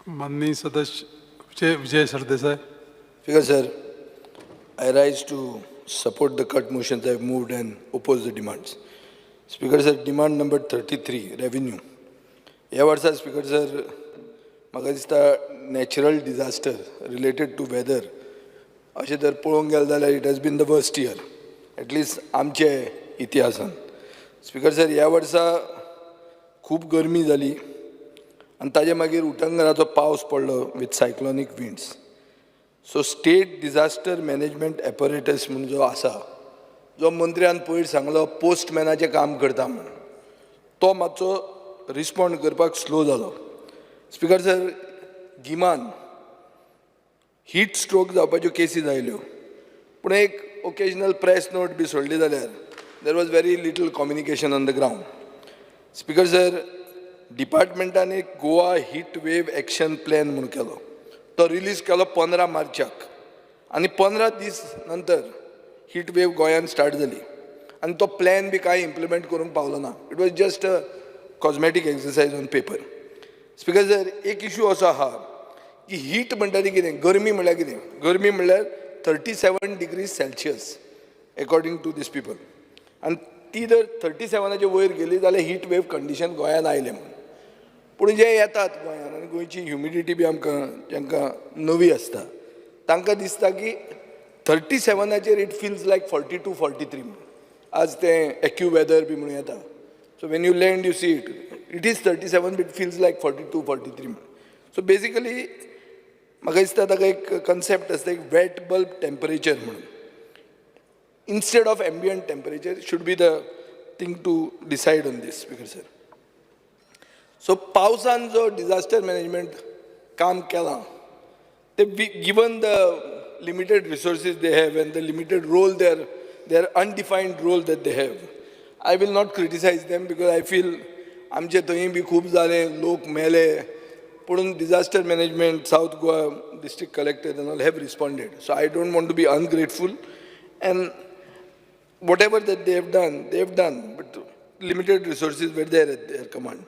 माननीय सदस्य Vijay Vijay Sardesai. Speaker sir, I rise to support the cut motions I have moved and oppose the demands. Speaker sir, demand number 33, revenue. ह्या वर्सा speaker sir, म्हाका दिसता natural disaster related to weather अशें जर पळोवंक गेलें जाल्यार it has been the worst year, at least आमचे इतिहासान. स्पीकर सर, ह्या वर्सा खूब गरमी जाली आनी ताजे मागीर उटंगराचो पावस पडलो with cyclonic winds. So State Disaster Management Apparatus म्हूण जो आसा, जो मंत्र्यान पयर सांगलो पोस्टमॅनाचें काम करता म्हूण, तो मातसो रिस्पोंड करपाक स्लो जालो. स्पीकर सर, गिमान हीट स्ट्रोक जावपाच्यो केसीस आयल्यो, पूण एक ओकेजनल प्रेस नोट बी सोडली जाल्यार there was very little communication on the ground. Speaker sir, डिपार्टमेंटान एक Goa heat wave action plan म्हूण केलो. तो रिलीज केलो 15 मार्चाक आनी 15 दीस नंतर हीट वेव गोंयांत स्टार्ट जाली आनी तो प्लॅन बी कांय इम्प्लिमेंट करूंक पावलो ना. It was just a cosmetic exercise on paper. Speaker sir, एक इशू असो आहा की हीट म्हणटा ती कितें, गरमी म्हणल्यार कितें? गरमी म्हणल्यार 37 degree Celsius, according to these people. आनी ती जर 37आच्या वयर गेली जाल्यार हीट वेव कंडिशन गोंयांत आयलें म्हूण. पूण जे येतात गोंयांत आनी गोंयची ह्युमिडिटी बी आमकां जांकां नवी आसता, तांकां दिसता की 37आचेर it feels like 42, 43 म्हूण. आज तें एक्यू वेदर बी म्हणून येता. So when you land, you see it, it is 37, it feels like 42, 43 म्हूण. सो बेसिकली म्हाका दिसता ताका एक कन्सेप्ट आसता, एक वेट बल्ब टेम्परेचर म्हणून instead of ambient temperature should be the thing to decide on this, Speaker sir. So पावसान जो डिझास्टर मॅनेजमेंट काम केलां ते, given the limited resources they have and the limited role, their undefined role that they have, I will not criticize them because I feel आमचे थंय बी खूब जाले, लोक मेले, पूण disaster management, South Goa district collector and all have responded. So I don't want to be ungrateful, and whatever that they have done, they have done, but limited resources were there at their command.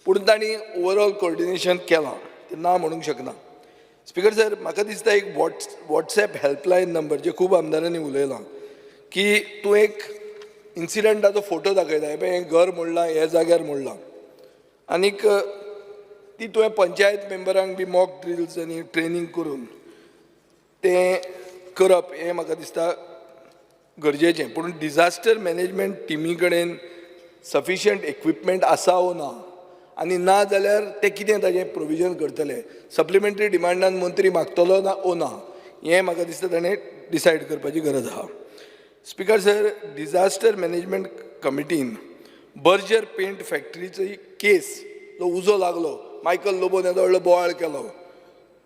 पूण तांणी overall coordination केलां, तें ना म्हणूंक शकना. Speaker sir, म्हाका दिसता एक वॉट्सएप हेल्पलायन नंबर जे खूब आमदारांनी उलयलां की तूं एक इन्सिडंटाचो फोटो दाखयता, हें पळय, हें घर मोडलां, ह्या जाग्यार मोडलां, आनीक ती तुवें पंचायत मेंबरांक बी मॉक ड्रिल्स आनी ट्रेनींग करून तें करप हें म्हाका दिसता गरजेचें. पूण डिझास्टर मॅनेजमेंट टिमी कडेन सफिशियंट इक्विपमेंट आसा वो ना, आनी ना जाल्यार ते कितें ताजें प्रोविजन करतले, सप्लिमेंटरी डिमांडान मंत्री मागतलो ना ओ ना, हें म्हाका दिसता ताणें डिसायड करपाची गरज आहा. स्पीकर सर, डिझास्टर मॅनेजमेंट कमिटीन बर्जर पेंट फॅक्टरीचो केस जो उजो लागलो, मायकल लोबोन येदो व्हडलो बोवाळ केलो,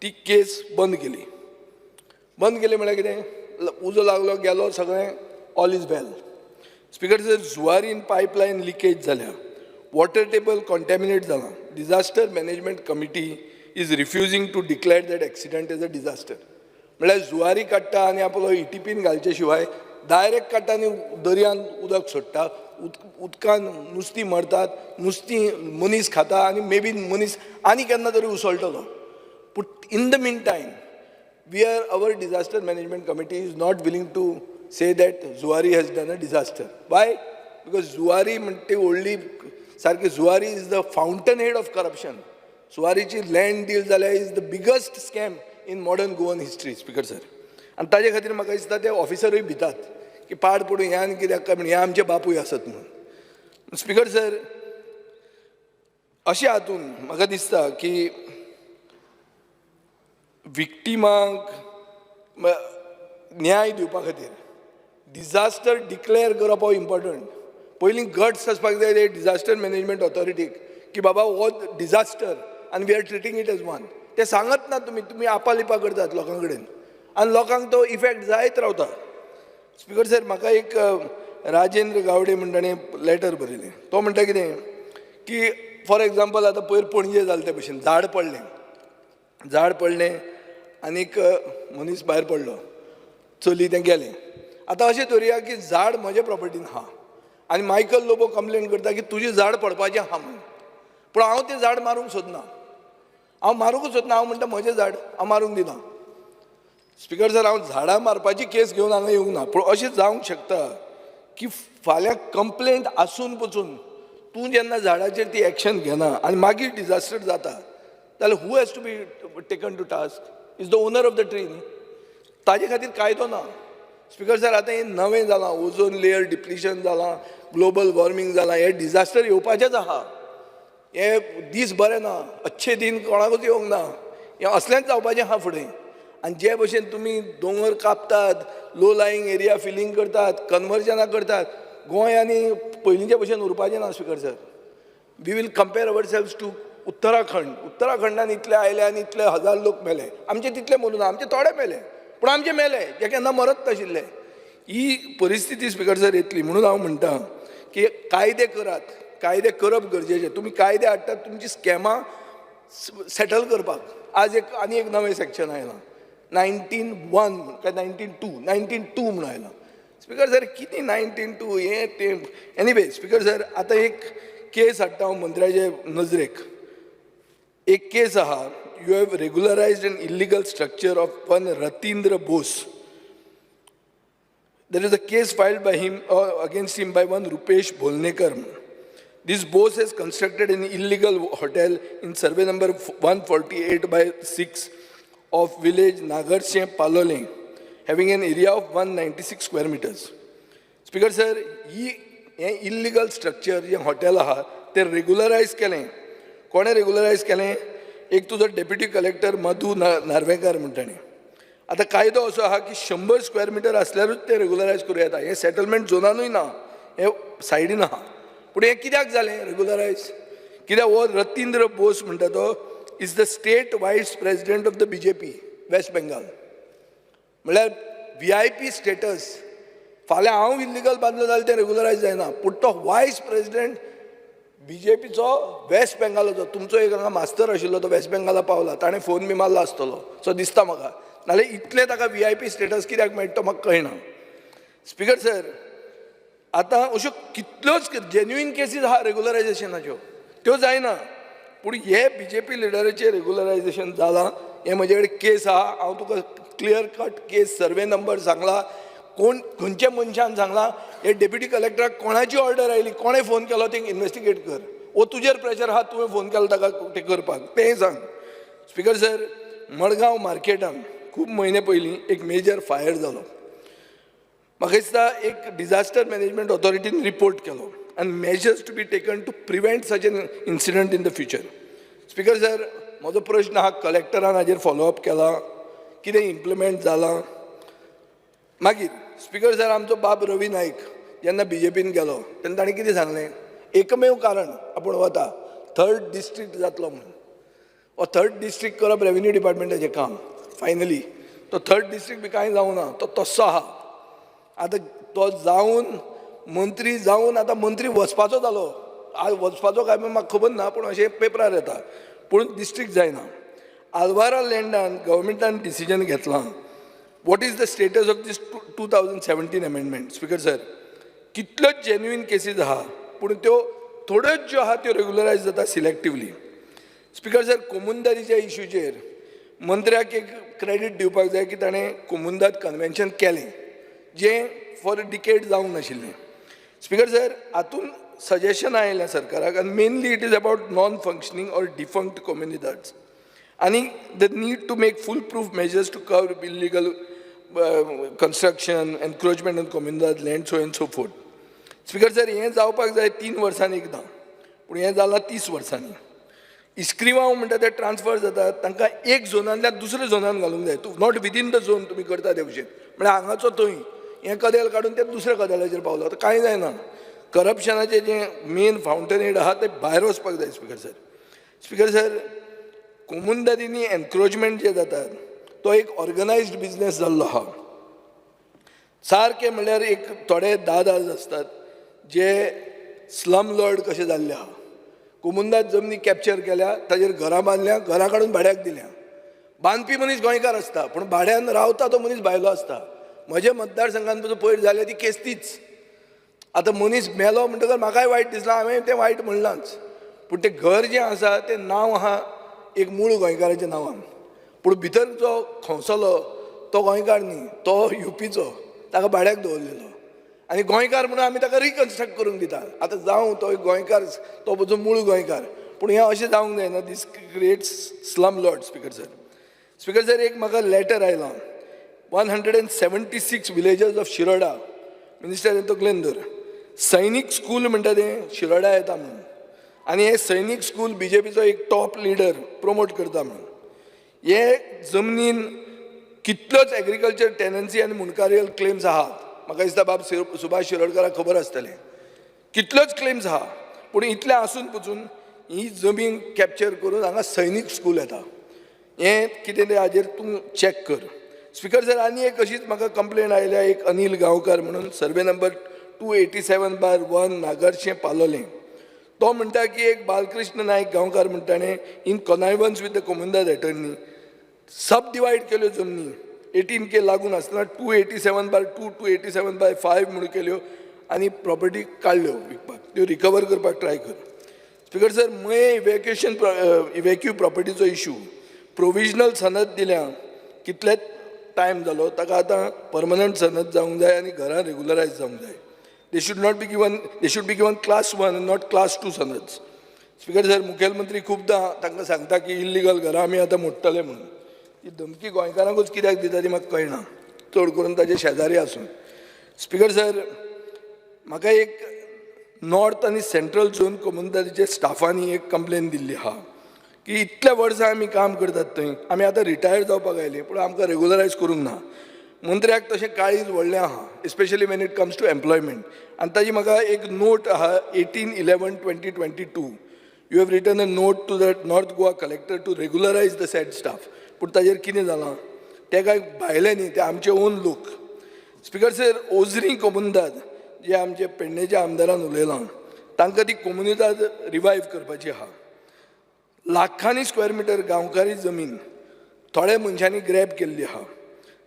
ती केस बंद केली. बंद केली म्हळ्यार कितें? उजो लागलो, गेलो सगळें, all is well. Speaker sir, जुवारीन pipeline leakage जाल्या, वॉटर टेबल कॉन्टॅमिनेट जाला. Disaster Management Committee is refusing to declare that accident as a disaster. म्हळ्यार जुवारी काडटा आनी आपलो इटीपीन घालचे शिवाय डायरेक्ट काडटा आनी दर्यान उदक सोडटा. उदकान नुस्तीं मरतात, नुस्तीं मनीस खाता आनी मे बी मनीस आनी केन्ना तरी उसळटलो. पूण in the meantime we are our disaster management committee is not willing to say that Zuari has done a disaster. Why? Because Zuari म्हणटे व्हडली सारकी, Zuari is the fountainhead of corruption. जुवारीची land deal जाल्यार is the biggest scam in modern Goan history, Speaker sir. आनी ताजे खातीर म्हाका दिसता ते ऑफिसरूय भितात की पाड पडूं, ह्यान आनी कित्याक काय म्हण, हे आमचे बापूय आसत म्हणून. स्पीकर सर, अशें हातून म्हाका दिसता की विक्टिमांक न्याय दिवपा खातीर डिझास्टर डिक्लेअर करप हो इम्पॉर्टंट. पयलीं गट्स आसपाक जाय ते डिझास्टर मॅनेजमेंट ऑथॉरिटीक की बाबा, हो डिझास्टर आनी we are treating it as one. ते सांगत ना तुमी. तुमी आपालिपा करतात लोकां कडेन आनी लोकांक तो इफेक्ट जायत रावता. स्पीकर सर, म्हाका एक राजेंद्र गावडे म्हण ताणें लेटर बरयलें. तो म्हणटा कितें की फॉर एग्जाम्पल, आतां पयर पणजे जालें ते भशेन, झाड पडलें, झाड पडलें आनीक मनीस भायर पडलो, चली तें गेलें. आतां अशें धरुया की झाड म्हज्या प्रॉपर्टीन आहा आनी मायकल लोबो कंप्लेन करता की तुजें झाड पडपाचें आहा म्हणून, पूण हांव तें झाड मारूंक सोदना. हांव मारूंकूच सोदना. हांव म्हणटा म्हजें झाड हांव मारूंक दिना. स्पिकर सर, हांव झाडां मारपाची केस घेवन हांगा येवंक ना, पूण अशें जावंक शकता की फाल्यां कंप्लेंट आसून पसून तूं जेन्ना झाडाचेर ती एक्शन घेना आनी मागीर डिजास्टर जाता जाल्यार who has to be taken to task is the owner of the tree न्ही. ताजे खातीर कायदो ना. स्पिकर सर, आतां हें नवें जालां, ओझोन लेयर डिप्लिशन जालां, ग्लोबल वॉर्मींग जालां, हें डिजास्टर येवपाचेंच आहा. हे दीस बरे ना, अच्छे दिन कोणाकूच येवंक ना, हें असलेंच जावपाचें आहा फुडें. आनी जे भशेन तुमी दोंगर कापतात, लो लायींग एरिया फिलींग करतात, कन्वर्जनां करतात, गोंय आनी पयलींचे भशेन उरपाचें ना. Speaker sir, we will compare ourselves to Uttarakhand. उत्तराखंडान इतले आयले आनी इतले हजार लोक मेले, आमचे तितले मरूं ना, आमचे थोडे मेले, पूण आमचे मेले जे केन्ना मरत नाशिल्ले. ही परिस्थिती स्पिकर सर येतली. म्हणून हांव म्हणटा की कायदे करात, कायदे करप गरजेचे. तुमी कायदे हाडटात तुमची स्कॅमां सेटल करपाक. आज एक आनी एक नवें सेक्शन आयलां, 19(1) काय 19(2), 19(2) म्हणून आयलां. स्पिकर सर, कितें 19(2) हें तें. एनिवे स्पिकर सर, आतां एक केस हाडटा हांव मंत्र्याचे नजरेक. एक केस आहा, you have regularised an illegal structure of one Ratindra Bose. There is a case filed by him against him by one Rupesh Bholnekar. This Bose has constructed an illegal hotel in survey number 148 by 6 of village Nagarshe Palolem, having an area of 196 square meters. Speaker sir, ही हें illegal structure जें hotel आहा तें रेगुलरायज केलें. कोणें रेगुलरायज केलें? एक तुजो deputy collector मधू नार्वेकर म्हणटा ताणें. आतां कायदो असो आहा की 100 स्क्वेअर मिटर आसल्यारूच तें रेगुलरायज करूं येता. हें सेटलमेंट झोनानूय ना, हें सायडीन आहा. पूण हें कित्याक जालें रेगुलरायज? कित्याक हो रतींद्र बोस म्हणटा तो is the state vice president of the BJP West Bengal, म्हणल्यार व्हीआयपी स्टेटस. फाल्यां हांव इल्लिगल बांदलो जाल्यार तें रेगुलरायज जायना, पूण तो वायस प्रेसिडेंट बीजेपीचो वेस्ट बेंगालाचो, तुमचो एक हांगा मास्तर आशिल्लो तो वेस्ट बेंगाला पावला, ताणें फोन बी मारला आसतलो सो दिसता म्हाका. नाल्यार इतलें ताका व्हीआयपी स्टेटस कित्याक मेळटा तो म्हाका कळना. स्पिकर सर, आतां अश्यो कितल्योच जेन्युइन केसीस आहा रेगुलरायजेशनाच्यो, त्यो जायना, पूण हे बीजेपी लिडराचें रेगुलरायजेशन जालां. हें म्हजे कडेन केस आहा. हांव तुका clear cut case, survey number सांगला, कोण खंयच्या मनशान सांगलां, हे डेप्युटी कलेक्टराक कोणाची ऑर्डर आयली, कोणें फोन केलो तें इन्वेस्टिगेट कर. वो तुजेर प्रेशर आहा, तुवें फोन केलो ताका तें करपाक, तेंय सांग. स्पिकर सर, मडगांव मार्केटान खूब म्हयने पयलीं एक मेजर फायर जालो. म्हाका दिसता एक डिजास्टर मॅनेजमेंट ऑथॉरिटीन रिपोर्ट केलो आनी measures to be taken to prevent such an incident in the future. Speaker sir, म्हजो प्रश्न आहा, कलेक्टरान हाजेर फॉलोअप केला, कितें इम्प्लिमेंट जालां? मागीर स्पिकर सर, आमचो बाब रवी नायक जेन्ना बीजेपीन गेलो तेन्ना ताणें कितें सांगलें? एकमेव कारण आपूण वता, थर्ड डिस्ट्रिक्ट जातलो म्हणून. हो थर्ड डिस्ट्रिक्ट करप रेवेन्यू डिपार्टमेंटाचें काम. फायनली तो थर्ड डिस्ट्रिक्ट बी कांय जावना, तो तस्सो आहा. आतां तो जावन मंत्री जावन आतां मंत्री वचपाचो जालो. आज वचपाचो काय म्हाका खबर ना, पूण अशें पेपरार येता, पूण डिस्ट्रिक्ट जायना. आलवारा लँडान गव्हर्मेंटान डिसिजन घेतलां. What is the status of this 2017 amendment? Speaker sir, कितल्योच जेन्युइन केसीस आहा, पूण त्यो थोड्योच ज्यो आहा त्यो रेगुलरायज जाता सिलेक्टिवली. स्पिकर सर, कोमुंदारीच्या इशूचेर मंत्र्याक एक क्रेडीट दिवपाक जाय की ताणें कोमुंदाद कन्वेन्शन केलें, जें फॉर अ डिकेड जावंक नाशिल्लें. स्पिकर सर, हातून सजेशन आयलें सरकाराक आनी mainly it is about non functioning or defunct comunidades आनी the need to make fool proof measures to curb illegal construction, encroachment on comunidad land, so and so forth. Speaker sir, हें जावपाक जाय 3 वर्सांनी एकदां, पूण हें जालां 30 वर्सांनी. इस्क्रिवांव म्हणटा ते ट्रान्सफर जातात, तांकां एक झोनांतल्यान दुसऱ्या झोनान घालूंक जाय. तूं not within the zone तुमी करता ते भशेन, म्हळ्यार हांगाचो थंय हें कदेल काडून ते दुसऱ्या कदेलाचेर पावलो आतां कांय जायना. करप्शनाचें जें मेन फावंटन हेड आहा तें भायर वचपाक जाय. स्पिकर सर, स्पिकर सर, कोमुंदादींनी एनक्रोचमेंट जे जातात तो एक ऑर्गनायज्ड बिजनेस जाल्लो आहा. सारकें म्हणल्यार एक थोडे दादाज आसतात जे स्लम लॉर्ड कशे जाल्ले आहा. कोमुंदाद जमनी कॅप्चर केल्या, ताजेर घरां बांदल्या, घरां काडून भाड्याक दिल्या. बांदपी मनीस गोंयकार आसता, पूण भाड्यान रावता तो मनीस भायलो आसता. म्हज्या मतदारसंघान पसून पयर जाल्या ती केस तीच. आतां मनीस मेलो म्हणटकर म्हाकाय वायट दिसलां, हांवें तें वायट म्हणलांच, पूण तें घर जें आसा तें नांव आहा. एक मूळ गोंयकाराच्या नांवान, पूण भितर जो खोंसलो तो गोंयकार न्ही, तो युपीचो, ताका भाड्याक दवरलेलो आनी गोंयकार म्हणून आमी ताका रिकन्स्ट्रक्ट करूंक दिता. आतां जावं तो एक गोंयकार, तो पसून मूळ गोंयकार, पूण हें अशें जावंक जायना. This creates slum lord. Speaker sir, speaker sir, एक म्हाका लेटर आयलां, 176 villagers of Shiroda, minister, हें तकलेन धर, सैनीक स्कूल म्हणटा तें शिरोडा येता म्हणून आनी हें सैनीक स्कूल बीजेपीचो एक टॉप लिडर promote करता म्हणून. हे जमनीन कितल्योच एग्रीकल्चर टेनन्सी आनी मुंडकारियल क्लेम्स आहात. म्हाका दिसता बाब सुभाष शिरोडकाराक खबर आसतलें, कितल्योच क्लेम्स आहा. पूण इतलें आसून पसून ही जमीन कॅप्चर करून हांगा सैनीक स्कूल येता. हें कितें तें हाजेर तूं चॅक कर. स्पिकर सर, आनी एक अशीच म्हाका कंप्लेन आयल्या, एक अनील गांवकार म्हणून, survey number 287/1, Nagarshem, Palolem. तो म्हणटा की एक बालकृष्ण नायक गांवकार म्हणटा, ताणें in connivance with the comunidade attorney sub divide केल्यो जमनी. 18K लागून आसतना 287/2, 287/5 म्हणून केल्यो आनी प्रॉपर्टी काडल्यो विकपाक. त्यो रिकवर करपाक ट्राय कर. स्पिकर सर, मये इवॅक्युएशन, इवॅक्यू प्रॉपर्टीचो इशू, प्रोविजनल सनद दिल्या, कितलेच टायम जालो. ताका आतां परमनंट सनद जावंक जाय आनी घरां रेगुलरायज जावंक जाय. They should be given class one, not class two sanads. Speaker sir, मुखेलमंत्री खुबदां तांकां सांगता की इल्लिगल घरां आमी आतां मोडटले म्हणून. ती धमकी गोंयकारांकूच कित्याक दिता ती म्हाका कळना, चड करून ताजे शेजारी आसून. स्पिकर सर, म्हाका एक नॉर्थ आनी सेंट्रल झोन कोमुनिदादीच्या स्टाफांनी एक कंप्लेन दिल्ली आहा की इतल्या वर्सां आमी काम करतात थंय, आमी आतां रिटायर जावपाक आयली, पूण आमकां रेगुलरायज करूंक ना. मंत्र्याक तशें काळीज व्हडलें आहा, especially when it comes to employment. आनी ताजी म्हाका एक नोट आहा, 18/11/2022, you have written a note to the North Goa collector to regularise the said staff. पूण ताजेर कितें जालां तें कांय भायले न्ही, ते आमचे ओन लोक. स्पिकर सर, ओजरी कोमुनिदाद जे आमचे पेडणेच्या आमदारान उलयलां, तांकां ती कोमुनिदाद रिवायव करपाची आहा. लाखांनी स्क्वेअर मिटर गांवकारी जमीन थोड्या मनशांनी ग्रॅब केल्ली आहा.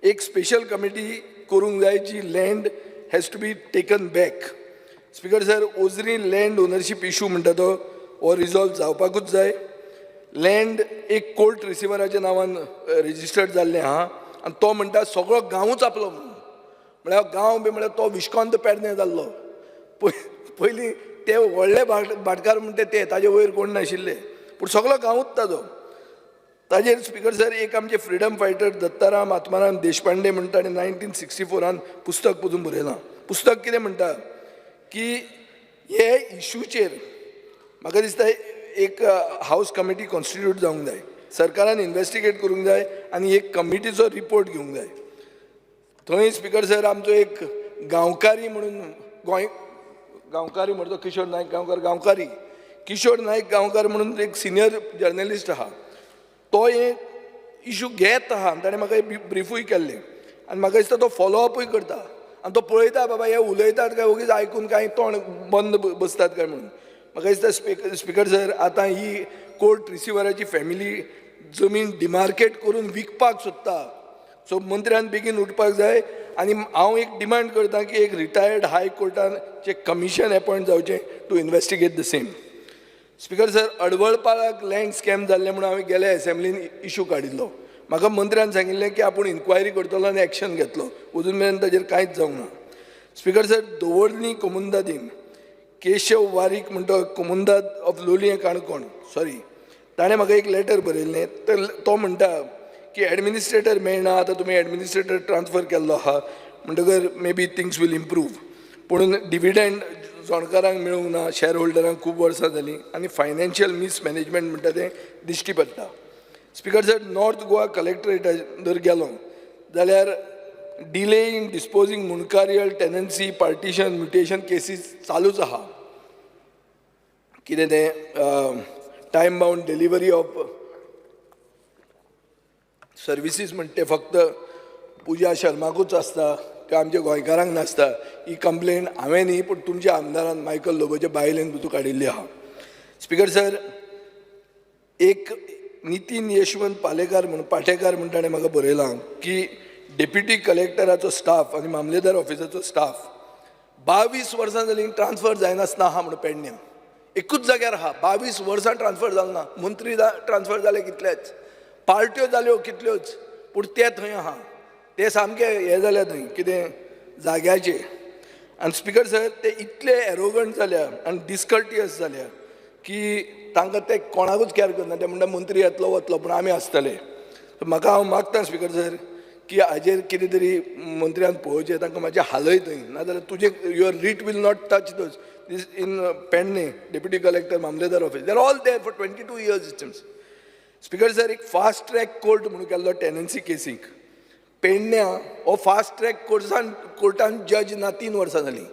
एक स्पेशल कमिटी करूंक जाय जी land has to be taken back. Speaker sir, Ozari land ownership issue म्हणटा तो हो रिजॉल्व जावपाकूच जाय. लँड एक कोर्ट रिसिवराच्या नांवान रजिस्टर्ड जाल्लें आहा आनी तो म्हणटा सगळो गांवूच आपलो म्हणून. म्हळ्यार गांव बी म्हळ्यार तो विश्कांत पेडणे जाल्लो. पयलीं ते व्हडले भाटकार म्हणटा ते, ताजे वयर कोण नाशिल्ले, पूण सगळो गांवूच ताजो. ताजेर स्पिकर सर, एक आमचे फ्रिडम फायटर दत्ताराम आत्माराम देशपांडे म्हणटा, आनी 1964न पुस्तक पसून बरयलां. पुस्तक कितें म्हणटा की हे इशूचेर म्हाका दिसता एक हावस कमिटी कॉन्स्टिट्यूट जावंक जाय, सरकारान इन्वेस्टिगेट करूंक जाय आनी एक कमिटीचो रिपोर्ट घेवंक जाय. थंय स्पिकर सर, आमचो एक गांवकारी म्हणून, गोंय गांवकारी म्हणतो किशोर नायक गांवकार, गांवकारी किशोर नायक गांवकार म्हणून एक सिनियर जर्नलिस्ट आहा, तो हे इशू घेत आहा आनी ताणें म्हाका ब्रिफूय केल्लें आनी म्हाका दिसता तो फॉलोअपूय करता आनी तो पळयता, बाबा हे उलयतात काय ओगीच आयकून कांय तोंड बंद बसतात काय म्हणून. म्हाका दिसता स्पिकर सर, आतां ही कोर्ट रिसिवराची फॅमिली जमीन डिमार्केट करून विकपाक सोदता. सो मंत्र्यान बेगीन उठपाक जाय आनी हांव एक डिमांड करता की एक रिटायर्ड हाय कोर्टान कमिशन एपॉयंट जावचें to investigate the same. Speaker sir, अडवळपाराक land scam जाल्लें म्हणून हांवें गेल्या एसेंब्लीन इशू काडिल्लो. म्हाका मंत्र्यान सांगिल्लें की आपूण इन्क्वायरी करतलो आनी एक्शन घेतलो. अजून मेरेन ताजेर कांयच जावंक ना. स्पिकर सर, दवर्ली कोमुंदादीन केशव वारीक म्हणटा, कोमुंदाद ऑफ लोलयें, काणकोण, सॉरी, ताणें म्हाका एक लेटर बरयल्लें. तर तो म्हणटा की एडमिनिस्ट्रेटर मेळना, आतां तुमी एडमिनिस्ट्रेटर ट्रान्सफर केल्लो आहा म्हणटकर maybe things will improve, पूण डिविडंड जोणकारांक मेळूंक ना, शॅर होल्डरांक, खूब वर्सां जालीं आनी फायनान्शियल मिसमॅनेजमेंट म्हणटा तें दिश्टी पडटा. स्पिकर सर, नॉर्थ गोवा कलेक्टरेटार जर गेलो जाल्यार delay in disposing mundkarial tenancy, partition, mutation cases चालूच आहा. कितें तें time bound delivery of services म्हणटे ते फक्त पुजा शर्माकूच आसता, त्यो आमच्या गोंयकारांक नासता. ही कंप्लेन हांवें न्ही, पूण तुमच्या आमदारान मायकल लोबोच्या बायलेन पसून काडिल्ली आहा. स्पिकर सर, एक नितीन यशवंत पालेकार म्हणून, पाटेकार म्हणून ताणें म्हाका बरयलां की डेप्युटी कलेक्टराचो स्टाफ आनी मामलेदार ऑफिसाचो स्टाफ 22 वर्सां जालीं ट्रान्सफर जायनासतना आहा म्हणून पेडण्यां. एकूच जाग्यार आहा. 22 वर्सां ट्रान्सफर जालो ना. मंत्री ट्रान्सफर जाले कितलेच, पार्ट्यो जाल्यो कितल्योच, पूण ते थंय आहा. ते सामके हे जाल्या थंय कितें जाग्याचे. आनी स्पिकर सर, ते इतले एरोगंट जाल्या आनी डिस्कर्टियस जाल्या की तांकां ते कोणाकूच कॅर करना. ते म्हणटा, मंत्री येतलो वतलो, पूण आमी आसतले. म्हाका हांव मागता स्पिकर सर की हाजेर कितें तरी मंत्र्यान पळोवचें, तांकां मातशें हालय थंय, नाजाल्यार तुजे your writ will not touch those. This in Pernem, deputy collector, mamlatdar office, they are all there for 22 years, it seems. Speaker sir, एक फास्ट ट्रॅक कोर्ट म्हणून केल्लो टेनन्सी केसीक पेडण्या. हो फास्ट ट्रॅक कोर्सान कोर्टान जज ना, 3 वर्सां जालीं.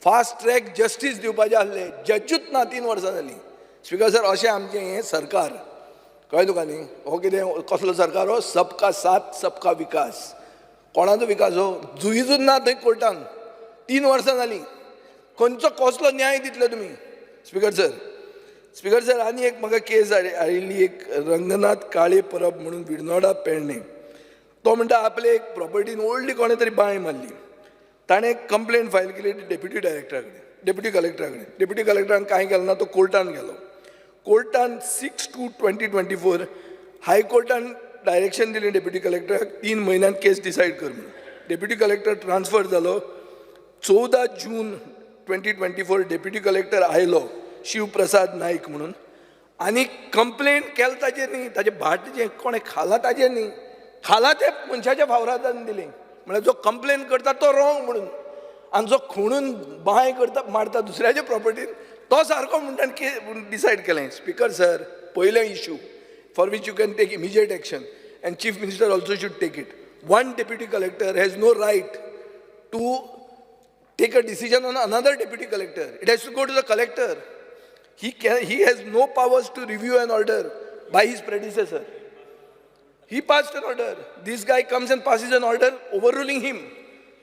फास्ट ट्रॅक जस्टीस दिवपाचें आसलें, जजूच ना, 3 वर्सां जालीं. स्पिकर सर, अशें आमचें हें सरकार, कळ्ळें तुका न्ही? हो कितें कसलो सरकार हो? सबका साथ सबका विकास, कोणाचो विकास हो? जुईजूच ना थंय कोर्टान, 3 वर्सां जालीं. खंयचो कसलो न्याय दितले तुमी, स्पिकर सर? स्पिकर सर, आनी एक म्हाका केस आयिल्ली, एक रंगनाथ काळे परब म्हणून, विर्नोडा पेडणे. तो म्हणटा, आपले एक प्रॉपर्टीन व्हडली कोणें तरी बांय मारली. ताणें कंप्लेन फायल केली डेप्युटी डायरेक्टरा कडेन, डेप्युटी कलेक्टरा कडेन. डेप्युटी कलेक्टरान कांय केलें ना. तो कोर्टान गेलो. कोर्टान 6/2/2024 हायकोर्टान डायरेक्शन दिलें डेप्युटी कलेक्टराक, 3 म्हयन्यान केस डिसायड कर म्हणून. डेप्युटी कलेक्टर ट्रान्सफर जालो. 14 जून 2024 डेप्युटी कलेक्टर आयलो, शिवप्रसाद नायक म्हणून, आनी कंप्लेन केल ताजेर न्ही, ताजें भाट जें कोणें खालां ताजेर न्ही, खाला ते मनशाच्या फावरादान दिली. म्हळ्यार जो कंप्लेन करता तो रॉंग म्हणून आनी जो खुणून बांय करता, मारता दुसऱ्याच्या प्रॉपर्टीन, तो सारको म्हणटा डिसायड केलें. स्पिकर सर, पयलें issue for which you can take immediate action and Chief Minister also should take it: one deputy collector has no right to take a decision on another deputy collector. It has to go to the collector. He has no powers to review an order by his predecessor. He passed an order. This guy comes and passes an order overruling him.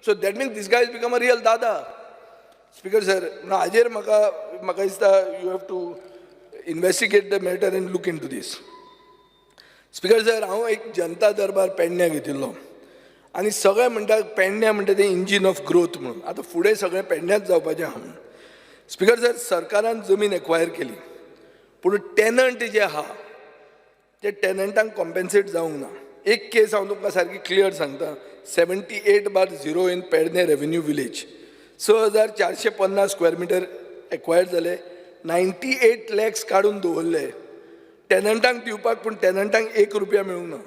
So that means this guy has become a real dada. Speaker sir, म्हणून हाजेर म्हाका दिसता you have to investigate the matter and look into this. Speaker sir, हांव एक जनता दरबार पेडण्या घेतिल्लो आनी सगळे म्हणटा, पेडण्या म्हणटा तें इंजीन ऑफ ग्रोथ म्हणून. आतां फुडें सगळें पेडण्याच जावपाचें आहा म्हणून. स्पिकर सर, सरकारान जमीन एक्वायर केली, पूण टेनंट जे आहा ते टेनंटांक कॉम्पेन्सेट जावंक ना. एक केस हांव तुमकां सारकी क्लियर सांगता, 78/0 in Pernem revenue village, 6450 square meter acquire जाले. 98 लॅक्स काडून दवरले टेनंटांक दिवपाक, पूण टेनंटांक एक रुपया मेळूंक ना.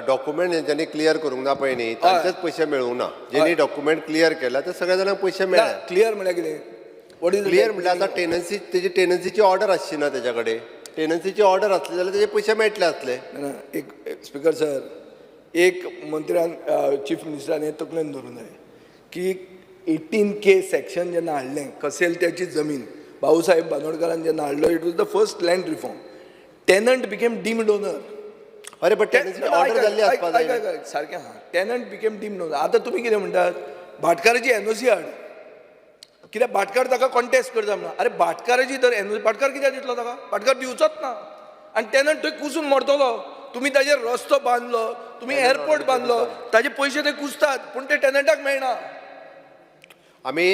डॉक्युमेंट ज्यांनी क्लियर करूंक ना पळय न्ही, तांचेच पयशे मेळूंक ना. ज्यांनी डॉक्युमेंट क्लियर केला ते सगळ्या जाणांक पयशे मेळ्ळे. क्लियर म्हळ्यार कितें? What is clear म्हळ्यार आतां टेनन्सी, तेजी टेनन्सीची ऑर्डर आसची ना तेच्या कडेन. टेनन्सीची ऑर्डर आसली जाल्यार तेजे पयशे मेळटले आसले. ना, एक स्पिकर सर, एक मंत्र्यान, चीफ मिनिस्टरान हें तकलेन धरूंक जाय की 18K section जेन्ना हाडलें, कसेल त्याची जमीन, भाऊसाहेब बांदोडकरान जेन्ना हाडलो, it was the first land reform. Tenant became deemed owner. अरे, बट टेनन्सीची ऑर्डर जाल्ली आसपा जाय. सारकें आहा. Tenant became deemed owner. आतां तुमी कितें म्हणटात, भाटकाराची एनओसी हाड, कित्याक भाटकार ताका कॉन्टेस्ट करता म्हणून. अरे, भाटकाराची तर एनओसी, भाटकार कित्याक दितलो ताका? भाटकार दिवचोच ना आनी टेनंट थंय कुसून मरतलो. तुमी ताजेर रस्तो बांदलो, तुमी एअरपोर्ट बांदलो, ताजे पयशे ते कुसतात, पूण ते टेनंटाक मेळना. आमी,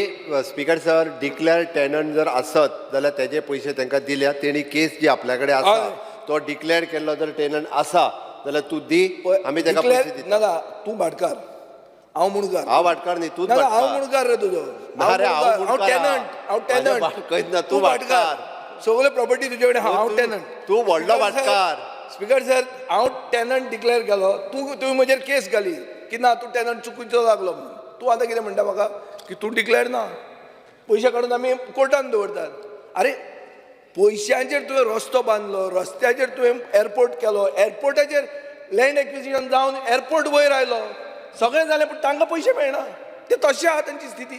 स्पीकर सर, डिक्लेअर टेनंट जर आसत जाल्यार तेजे पयशे तांकां दिल्या. तेणी केस जी आपल्या कडेन आसा, तो डिक्लेअर केल्लो जर टेनंट आसा जाल्यार तूं दी, आमी ताका पयशे दिता. ना ना, तूं भाटकार, हांव मुणकार. हांव भाटकार न्ही, तूंच ना ना, हांव भाटकार. मुणकार रे तुजो. ना रे, हांव हांव मुणकार टेनंट. आहा. हांव म्हाजें टेनंट. भाट खंयच ना, तूं भाटकार. सगळे प्रॉपर्टी तुजे कडेन आहा, हांव तूं- टेनंट. तूं व्हडलो भाटकार. स्पीकर सर, हांव टेनंट डिक्लेअर केलो, तूं तुवें म्हजेर केस घाली की ना, तूं टेनंट चुकीचो लागलो म्हणून. तूं आतां कितें म्हणटा म्हाका की तूं डिक्लेअर ना, पयशे काडून आमी कोर्टान दवरतात. अरे, पयशांचेर तुवें रस्तो बांदलो, रस्त्याचेर तुवें एअरपोर्ट केलो, एअरपोर्टाचेर लँड एक्विजिशन जावन एअरपोर्ट वयर आयलो, सगळें जालें, पूण तांकां पयशे मेळना. ते तशें आहा तांची स्थिती.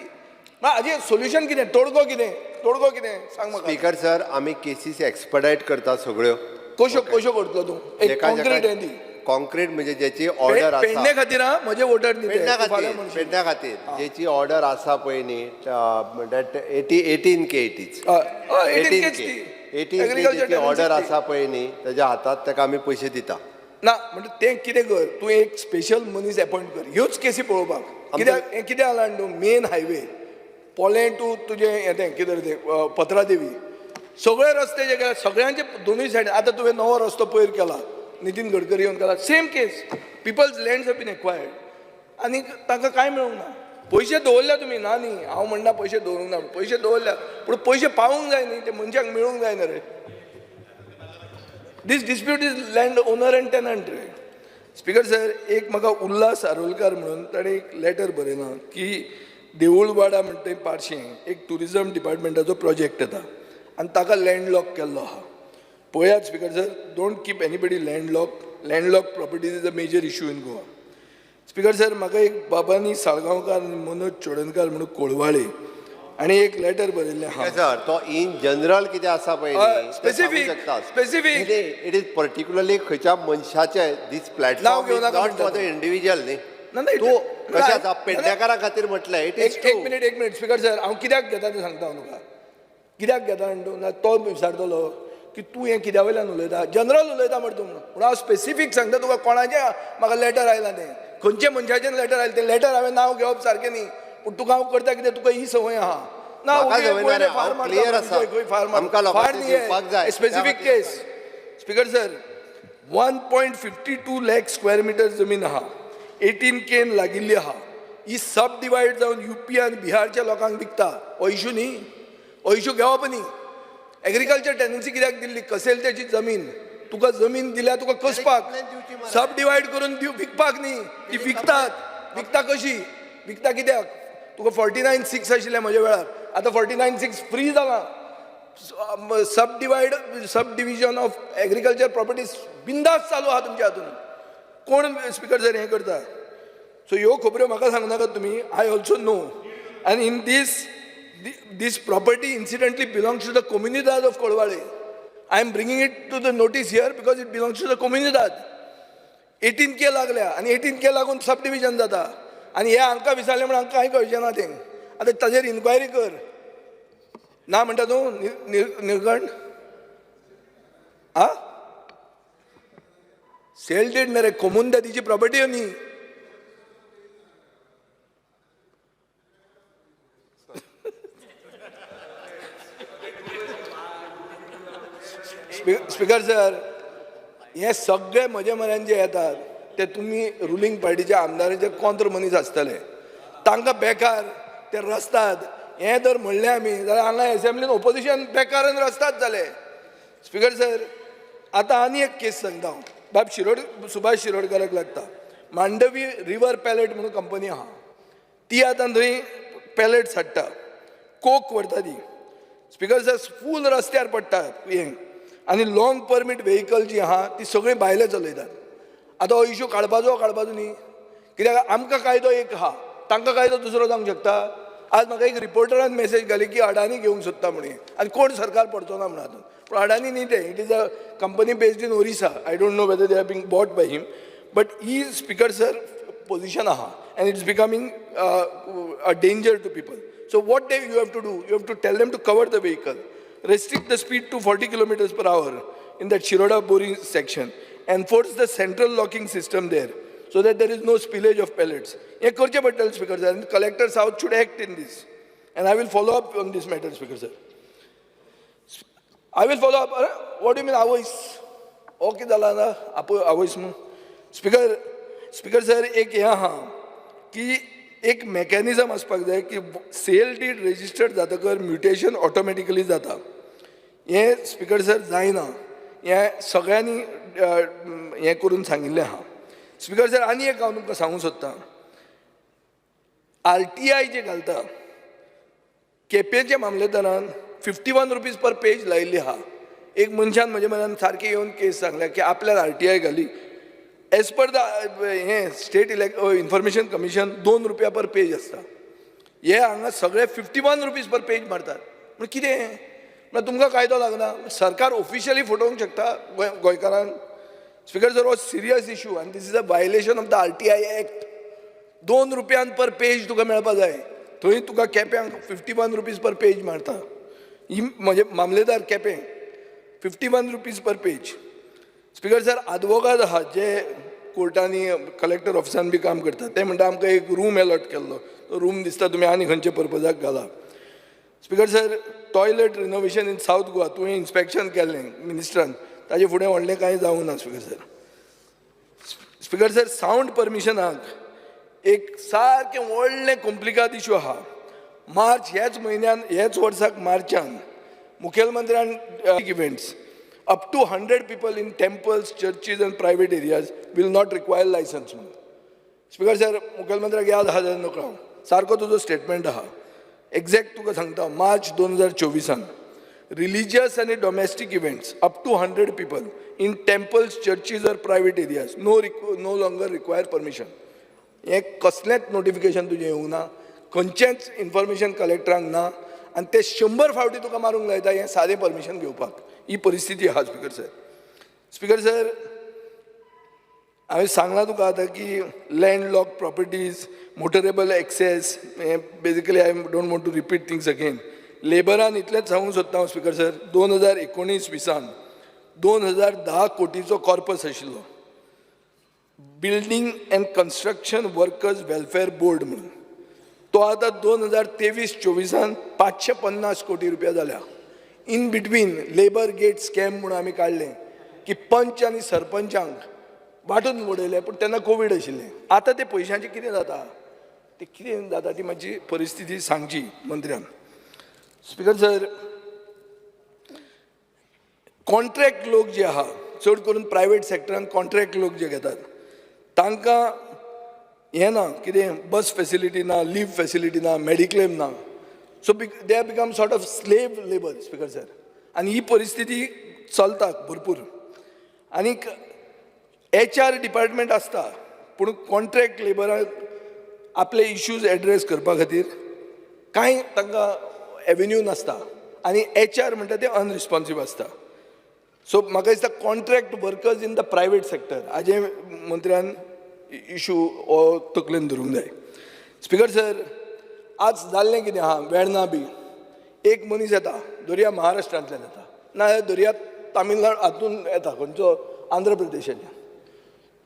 मागीर हाजें सोल्युशन कितें? तोडगो कितें? तोडगो कितें, सांग म्हाका. स्पीकर सर, आमी केसीस एक्सपडायट करता सगळ्यो. कश्यो कश्यो करतलो तूं? एक कॉन्क्रीट हें दी. कॉन्क्रीट म्हणजे ज्याची ऑर्डर आसा. पेडणे खातीर हा, म्हजे वोटर न्ही ते. पेडण्या तूं फाल्यां खातीर. म्हणशील. पेडण्या खातीर ज्याची ऑर्डर आसा पळय न्ही, 18K it is. हय, हय, 18 18 K के ती. 18 के Agriculture ज्याची ऑर्डर tenancy ती. आसा पळय न्ही ताज्या हातात, ताका आमी पयशे दिता. ना, म्हणजे तें कितें कर, तूं एक स्पेशल मनीस एपॉयंट कर ह्योच केसी पळोवपाक. कित्याक हें कितें जाला न्हू, मेन हायवे पोलें टू तुजें हें तें कितें तें पत्रादेवी, सगळे रस्ते जे केले सगळ्यांचे दोनूय सायडीन. आतां तुवें नवो रस्तो पयर केला, नितीन गडकरी येवन केला, same case, people's lands have been acquired आनी तांकां कांय मेळूंक ना. पयशे दवरल्या तुमी, ना न्ही, हांव म्हणना पयशे दवरूंक ना, पयशे दवरल्या, पूण पयशे पावूंक जाय न्ही, ते मनशाक मेळूंक जाय न्ही रे. This dispute is land owner and tenant रे. स्पिकर सर, एक म्हाका उल्हास आरोलकार म्हणून ताणें एक लेटर बरयलां की देऊळवाडा म्हणटा थंय पार्शें एक ट्युरिजम डिपार्टमेंटाचो प्रोजेक्ट येता आनी ताका लँडलॉक केल्लो आहा. पळयात speaker sir, don't keep anybody landlock. Landlock properties is a major issue in Goa. Speaker sir, म्हाका एक बाबानी साळगांवकार आनी मनोज चोडणकार म्हणून कोळवाळे आनी एक लेटर बरयल्लें आहा. सर, तो इन जनरल कितें आसा पळय न्ही, तें सांगूं specific, शकता. Specific. It is particularly खंयच्या मनशाचे दीस नांव प्लॅटफॉर्म घेवं नाका not म्हणटा फॉर the तूं. इंडिव्हिज्युअल न्ही. ना, ना, तूं ना, कशें आसा ना, पेडणेकारा खातीर म्हटलें, it is एक एक मिनिट, एक मिनिट स्पीकर सर, हांव कित्याक घेता तें सांगता हांव तुका. कित्याक घेता म्हणटा तूं, ना तो विचारतलो की तूं हें कित्या वयल्यान उलयता, जनरल उलयता मरे तूं म्हणून. पूण हांव स्पेसिफीक सांगता तुका, कोणाचें म्हाका लेटर आयलां तें, खंयच्या मनशाचें लेटर आयलें तें लेटर हांवें नांव घेवप सारकें न्ही, पूण तुका हांव करता कितें, तुका ही संवय आहा ना. म्हाका ओगी संवय ना पयलें रे, फार हांव मारता, clear आसा. खंय फार मारता. आमकां लोकांचें फार न्ही दिवपाक जाय. स्पेसिफीक त्या केस. Speaker sir, 1.52 lakh square meter जमीन आहा, 18 केन लागिल्ली आहा, ही सब डिवायड जावन युपी आनी बिहारच्या लोकांक विकता. हो इशू न्ही, हो इशू घेवप न्ही. एग्रीकल्चर टेनन्सी कित्याक दिल्ली? कसेल त्याची जमीन, तुका जमीन दिल्या तुका कसपाक, सब डिवायड करून दिव विकपाक न्ही. ती विकतात, विकता कशी, विकता कित्याक? तुका 49(6) आशिल्लें म्हज्या वेळार, आतां 49(6) फ्री जालां. Sub divide, sub division of agriculture properties बिंदास चालू आहा तुमच्या हातून. कोण स्पीकर सर हें करता? सो ह्यो खबऱ्यो म्हाका सांगनाकात नाका तुमी, I also know. आनी in this property incidentally belongs to the Comunidade of Colvale. I am bringing it to the notice here because it belongs to the Comunidade. 18K लागल्या आनी 18K लागून सब डिविजन जाता आनी हे हांकां विचारलें म्हण हांकां कांय कळचें ना तें. आतां ताजेर इन्क्वायरी कर ना म्हणटा तूं निळकंठ आ सेल did न्ही रे, कोमुनिदादीची प्रॉपर्टी न्ही. स्पीकर सर, हे सगळे म्हजे म्हऱ्यान जे येतात ते तुमी रुलींग पार्टीच्या आमदाराचे कोंत्र मनीस आसतले, तांकां बेकार ते रस्तात हें जर म्हणलें आमी जाल्यार हांगा एसेंब्लीन ओपोजिशन बेकार आनी रस्तात जाले. स्पीकर सर, आतां आनी एक केस सांगता हांव, बाब शिरोड, सुभाष शिरोडकाराक लागता. मांडवी रिवर पॅलेट म्हणून कंपनी आहा, ती आतां थंय पॅलेट्स हाडटा, कोक व्हरता ती. स्पीकर सर, फूल रस्त्यार पडटा हें, आनी लाँग परमीट व्हेकल जी आहा ती सगळीं भायले चलयतात. आतां हो इशू काडपाचो काडपाचो न्ही, कित्याक आमकां कायदो एक आहा, तांकां कायदो दुसरो जावंक शकता. आज म्हाका एक रिपोर्टरान मेसेज घाली की अडानी घेवंक सोदता म्हणून आनी कोण सरकार पडचो ना म्हणून हातूंत, पूण अडानी न्ही तें, it is a company based in Orissa. I don't know whether they are being bought by him, but he speaker sir position आहा and it's becoming a danger to people. So what they you have to do, you have to tell them to cover the vehicle, restrict the speed to 40 kilometers per hour in that Shiroda Bori section, enforce the central locking system there so that there is no spillage of pellets. हें करचें पडटलें speaker sir, आनी collector south should act in this, and I will follow up on this matter, speaker sir. I will follow up. अरे, what you mean आवयस? Okay जाला ना आपो आवयस मू. स्पीकर, स्पीकर सर, एक हें आहा की एक मॅकॅनिजम आसपाक जाय की सेल did registered जातकर म्युटेशन ऑटोमॅटिकली जाता. हें स्पीकर सर जायना, हें सगळ्यांनी हें करून सांगिल्लें आहा. स्पीकर सर, आनी एक हांव तुमकां सांगूंक सोदतां, आरटीआय जे घालता केपेंच्या मामलेदारान ₹51 पर पेज लायिल्ली आहा. एक मनशान म्हज्या मनान सारकें येवन केस सांगल्या की आपल्यान आरटीआय घाली, एज पर the हें स्टेट इलेक् इन्फॉर्मेशन कमिशन 2 रुपया पर पेज आसता. हे हांगा सगळे ₹51 पर पेज मारतात म्हण कितें म्हळ्यार तुमकां कायदो लागना? सरकार ऑफिशियली फटोवंक शकता गोंयकारांक? स्पीकर सर, हो सिरियस इशू आनी this is a violation of the RTI Act. 2 रुपयान पर पेज तुका मेळपा जाय, थंय तुका केप्यांक ₹51 पर पेज मारता. ही म्हजे मामलेदार केपें ₹51 पर page. Speaker sir, आदवोगाद आहा जे कोर्टांनी कलेक्टर ऑफिसान बी काम करता, ते म्हणटा आमकां एक रूम एलॉट केल्लो, तो रूम दिसता तुमी आनी खंयच्या पर्पजाक घाला. Speaker sir, toilet renovation in South Goa तुवें इन्स्पेक्शन केल्लें मिनिस्टरान, ताजे फुडें व्हडलें कांय जावंक ना. Speaker sir, speaker sir, sound परमिशनाक एक सारकें व्हडलें कोम्प्लिकाद इशू आहा. मार्च ह्याच म्हयन्यान, ह्याच वर्साक मार्चान मुखेलमंत्र्यान events up to 100 people in temples, churches and private areas will not require licence म्हणून. स्पीकर सर, मुखेलमंत्र्याक याद आहा जाल्यार नकळो हांव, सारको तुजो स्टेटमेंट आहा एग्जॅक्ट तुका सांगता. मार्च 2024आन रिलिजियस आनी domestic events up to 100 people in temples, churches or private areas no longer require permission. हें कसलेंच नोटिफिकेशन तुजें येवंक ना, खंयचेंच इन्फॉर्मेशन कलेक्टरांक ना आनी ते 100 फावटी तुका मारूंक लायता हें सादें परमिशन घेवपाक. ही परिस्थिती आहा स्पीकर सर. स्पीकर सर, हांवें सांगलां तुका आतां की land lock properties, motorable access, हें basically I don't want to repeat things again. लेबरान इतलेंच सांगूंक सोदता हांव स्पीकर सर, 2019-20आन 2010 कोटीचो कॉर्पस आशिल्लो building and construction workers welfare board म्हणून, तो आतां 2023-24आन 550 कोटी रुपया जाल्या. In between labour gate scam म्हणून आमी काडलें की पंच आनी सरपंचांक वांटून उडयले, पूण तेन्ना कोवीड आशिल्लें. आतां ते पयशांचें कितें जाता, ते कितें जाता ती मातशी परिस्थिती सांगची मंत्र्यान. स्पीकर सर, कॉन्ट्रॅक्ट लोक जे आहा, चड करून प्रायवेट सेक्टरान कॉन्ट्रॅक्ट लोक जे घेतात, तांकां हें ना, कितें बस फेसिलिटी ना, लीव फेसिलिटी ना, मेडिक्लेम ना, so they have become sort of slave labour, speaker sir. आनी ही परिस्थिती चलता भरपूर. आनीक एच आर डिपार्टमेंट आसता, पूण कॉन्ट्रॅक्ट लेबराक आपले इश्यूज एड्रेस करपा खातीर कांय तांकां एवेन्यू नासता आनी एच आर म्हणटा ते अनरिस्पॉन्सीव आसता. सो म्हाका दिसता contract workers in the private sector हाजें मंत्र्यान इशू हो तकलेन धरूंक जाय. स्पीकर सर, आज जाल्लें कितें आहा, वेर्णा बी एक मनीस येता, दर्या महाराष्ट्रांतल्यान येता, नाजाल्यार दर्या तामिळनाडू हातून येता, खंयचो आंध्र प्रदेशाच्यान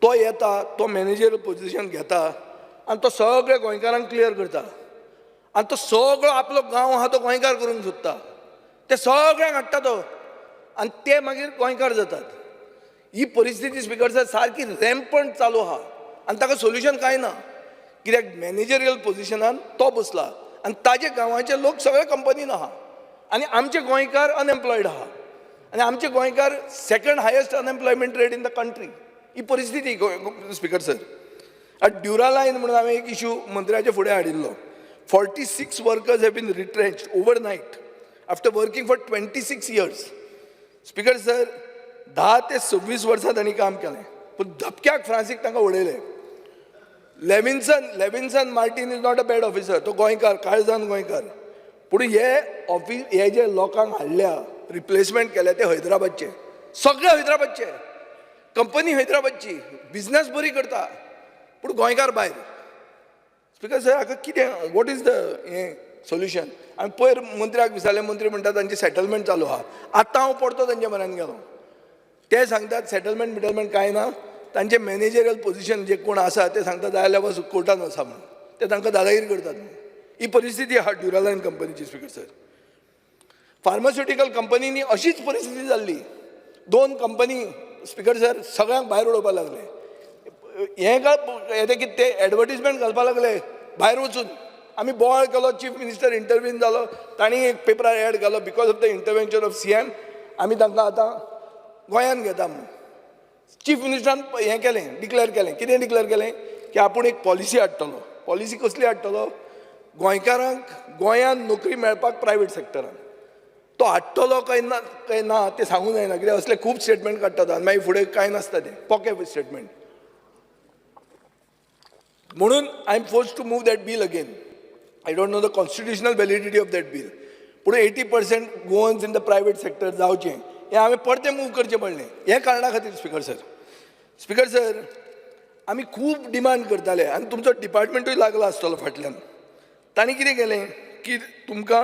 तो येता, तो मॅनेजर पोजिशन घेता आनी तो सगळे गोंयकारांक क्लियर करता आनी तो सगळो आपलो गांव आहा तो गोंयकार करूंक सोदता. ते सगळ्यांक हाडटा तो आनी ते मागीर गोंयकार जातात. ही परिस्थिती स्पीकर सर सारकी रॅम्पंट चालू आहा आनी ताका सोल्युशन कांय ना, कित्याक मॅनेजरियल पोजिशनान तो बसला आनी ताजे गांवाचे लोक सगळे कंपनीन आहा आनी आमचे गोंयकार अनएम्प्लॉयड आहा आनी आमचे गोंयकार second highest unemployment rate in the country. ही परिस्थिती स्पीकर सर. आतां ड्युरालायन म्हणून हांवें एक इशू मंत्र्याच्या फुडें हाडिल्लो. 46 workers have been retrenched overnight after working for 26 years. Speaker sir, 10 ते 26 वर्सां तांणी काम केलें, पूण धपक्याक फ्रांसीक तांकां उडयलें. Levinson Martin is not a bad officer. तो गोंयकार, काळजान गोंयकार, पूण हे ऑफिस हे जे लोकांक हाडल्या, रिप्लेसमेंट केल्या, ते हैदराबादचे, सगळे हैदराबादचे. कंपनी हैदराबादची, बिजनस बरी करता, पूण गोंयकार भायर. स्पीकर सर, हाका कितें, what is the हें सोल्युशन? आनी पयर मंत्र्याक विचारलें, मंत्री म्हणटा तांची सेटलमेंट चालू आहा. आतां हांव परतो तांच्या म्हऱ्यान गेलो, ते सांगतात सेटलमेंट बिटलमेंट कांय ना. तांचे मॅनेजरियल पोजिशन जे कोण आसा ते सांगता जाय जाल्यार वच कोर्टान वचा म्हणून, ते तांकां दादागिरी करतात म्हणून. ही परिस्थिती आहा ड्युरालायन कंपनीची. स्पीकर सर, फार्मास्युटिकल कंपनींनी अशीच परिस्थिती जाल्ली. दोन कंपनी स्पीकर सर सगळ्यांक भायर उडोवपाक लागले. हें काय हें की ते एडवर्टीजमेंट घालपाक लागले भायर वचून. आमी बोवाळ केलो, चीफ मिनिस्टर इंटरवीन जालो, तांणी एक पेपरार एड घालो, because of the intervention of CM आमी तांकां आतां गोंयान घेता म्हणून. चीफ मिनिस्टरान हें केलें, डिक्लेअर केलें. कितें डिक्लेअर केलें की आपूण एक पॉलिसी हाडटलो. पॉलिसी कसली हाडटलो? गोंयकारांक गोंयांत नोकरी मेळपाक प्रायवेट सेक्टरान. तो हाडटलो काय ना तें सांगूंक जायना, कित्याक असले खूब स्टेटमेंट काडटात आनी मागीर फुडें कांय नासता, तें पोके स्टेटमेंट. म्हणून I am forced to move that bill again. I don't know the constitutional validity of that bill, पूण 80% Goans in the private sector जावचें हें हांवें परतें मूव करचें पडलें हे कारणा खातीर. स्पीकर सर, स्पीकर सर, आमी खूब डिमांड करताले आनी तुमचो डिपार्टमेंटूय लागला आसतलो फाटल्यान. तांणी कितें केलें की तुमकां